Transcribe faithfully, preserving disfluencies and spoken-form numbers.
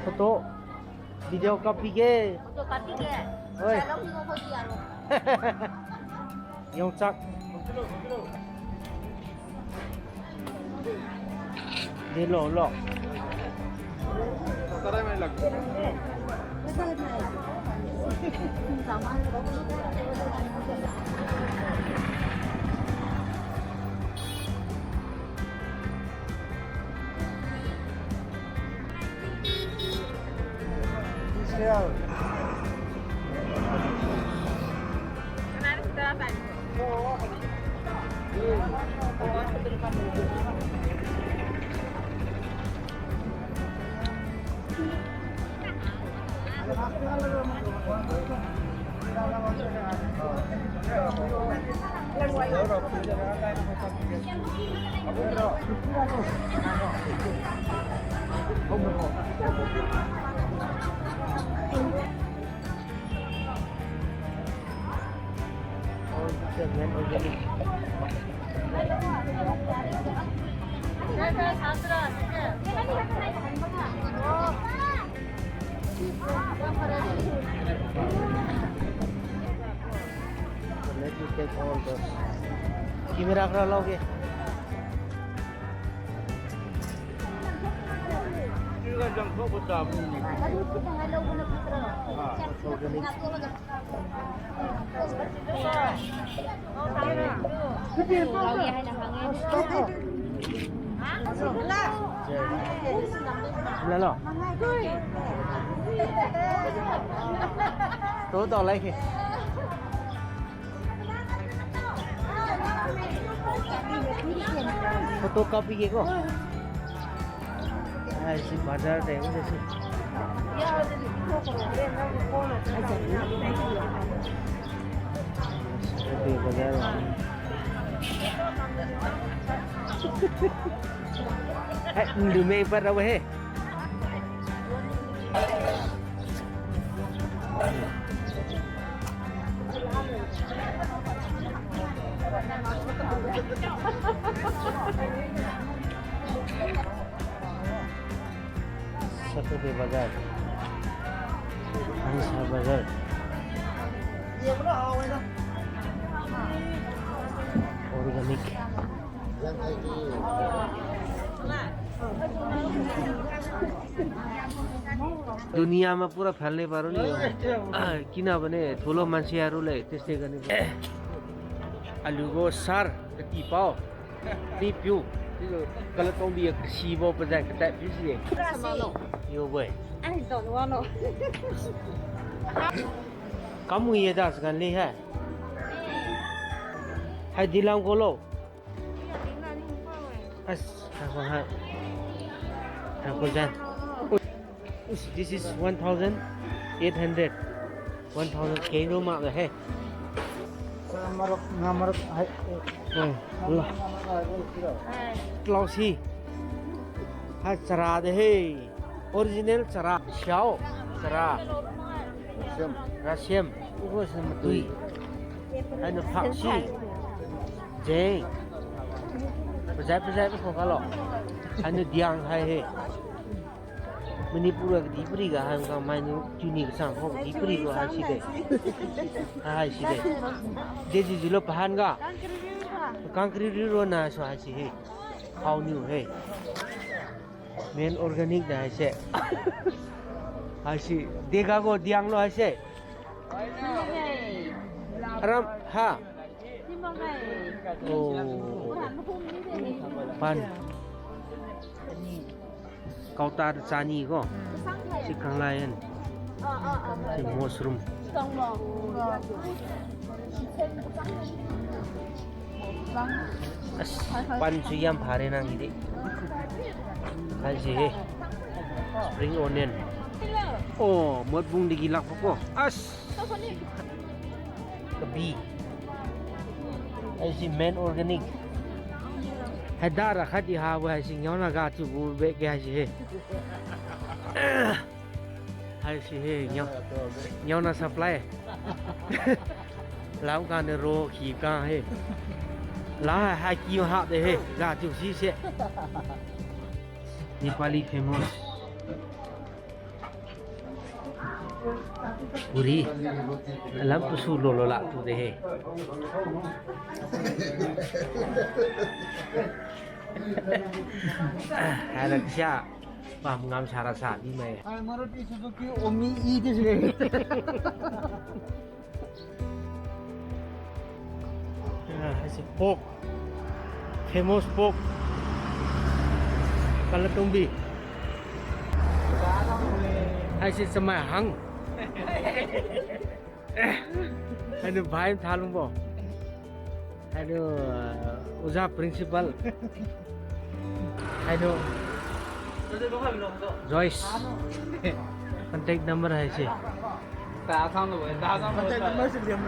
Photo, video copy ge. Photo copy ge. Oi. Salong ni ko ko dia lo. Yongchak. Dilo lo. Let me take all the camera kara loge. Lalo. Tu tao lai ke. Photo copy ke ko. Ai, si bazar de, ude si. Ude bazar. Hai, ndu mei par rawa he. Saturday bazar. Hansa bazar. Organic. Dunia ma pura phailne paruni. Ah, kina bane, thulo mansi aru le, teste gani. Alu go sar, kati pao. Ni piu, ni kala tong bi kasi bo pajai katai piu si ye. Yo boy. Ai, don wano. Kamu ye das gan le hai. Hai dilam ko lo. As, ha, ha, ha. Ha, ko jan. This is one thousand eight hundred. One thousand kilo mak de he. Sa marok, nga marok, hai. Hmm, lo. Klausi. Ha, chara de he. Original chara. Siao. Chara. Rasiam. Ugo sa matui. Haina phaksi. Jeng. Pajai pajai pa kalo. Haina diang hai he. Manipur ga kadihpiri ga hai ga mainiu tuni kasang ho kadihpiri ga hai si de. Hai si de. Deji jilo pahan ga. Kangkri ri ro na so hai si he. Khao niu he. Main organic da haise. Haise, dega go diang lo haise. Aram, ha. Oh. Pan. Kauta chani ko. Si kanglayan. Si mushroom. As, pan su yam phare nang idi. Hai si he. Spring onion. Oh, motbung digi lakbo ko. As. Kabi. Hai si main organic. Hai dara khat di habo hai si ngiauna ga chiubo be ke hai si he. Hai si he, ngiau, ngiauna supply. Lam kani ro khi ka he. La, hai ki hap de he, ga tiu si se. Nepali famous puri. Alam pasu lolo la tu de he. Hai ra sia, pam ngam sara sa di mai. Hai Maruti Suzuki Omni E de se. Ah, haise pork. Famous pork. Kalatumbi. Haise chamai hang. Hainiu bhai thalungbo. Hainiu, uh, Oja principal. Hainiu Joyce. Contact number haise. Contact number se liam.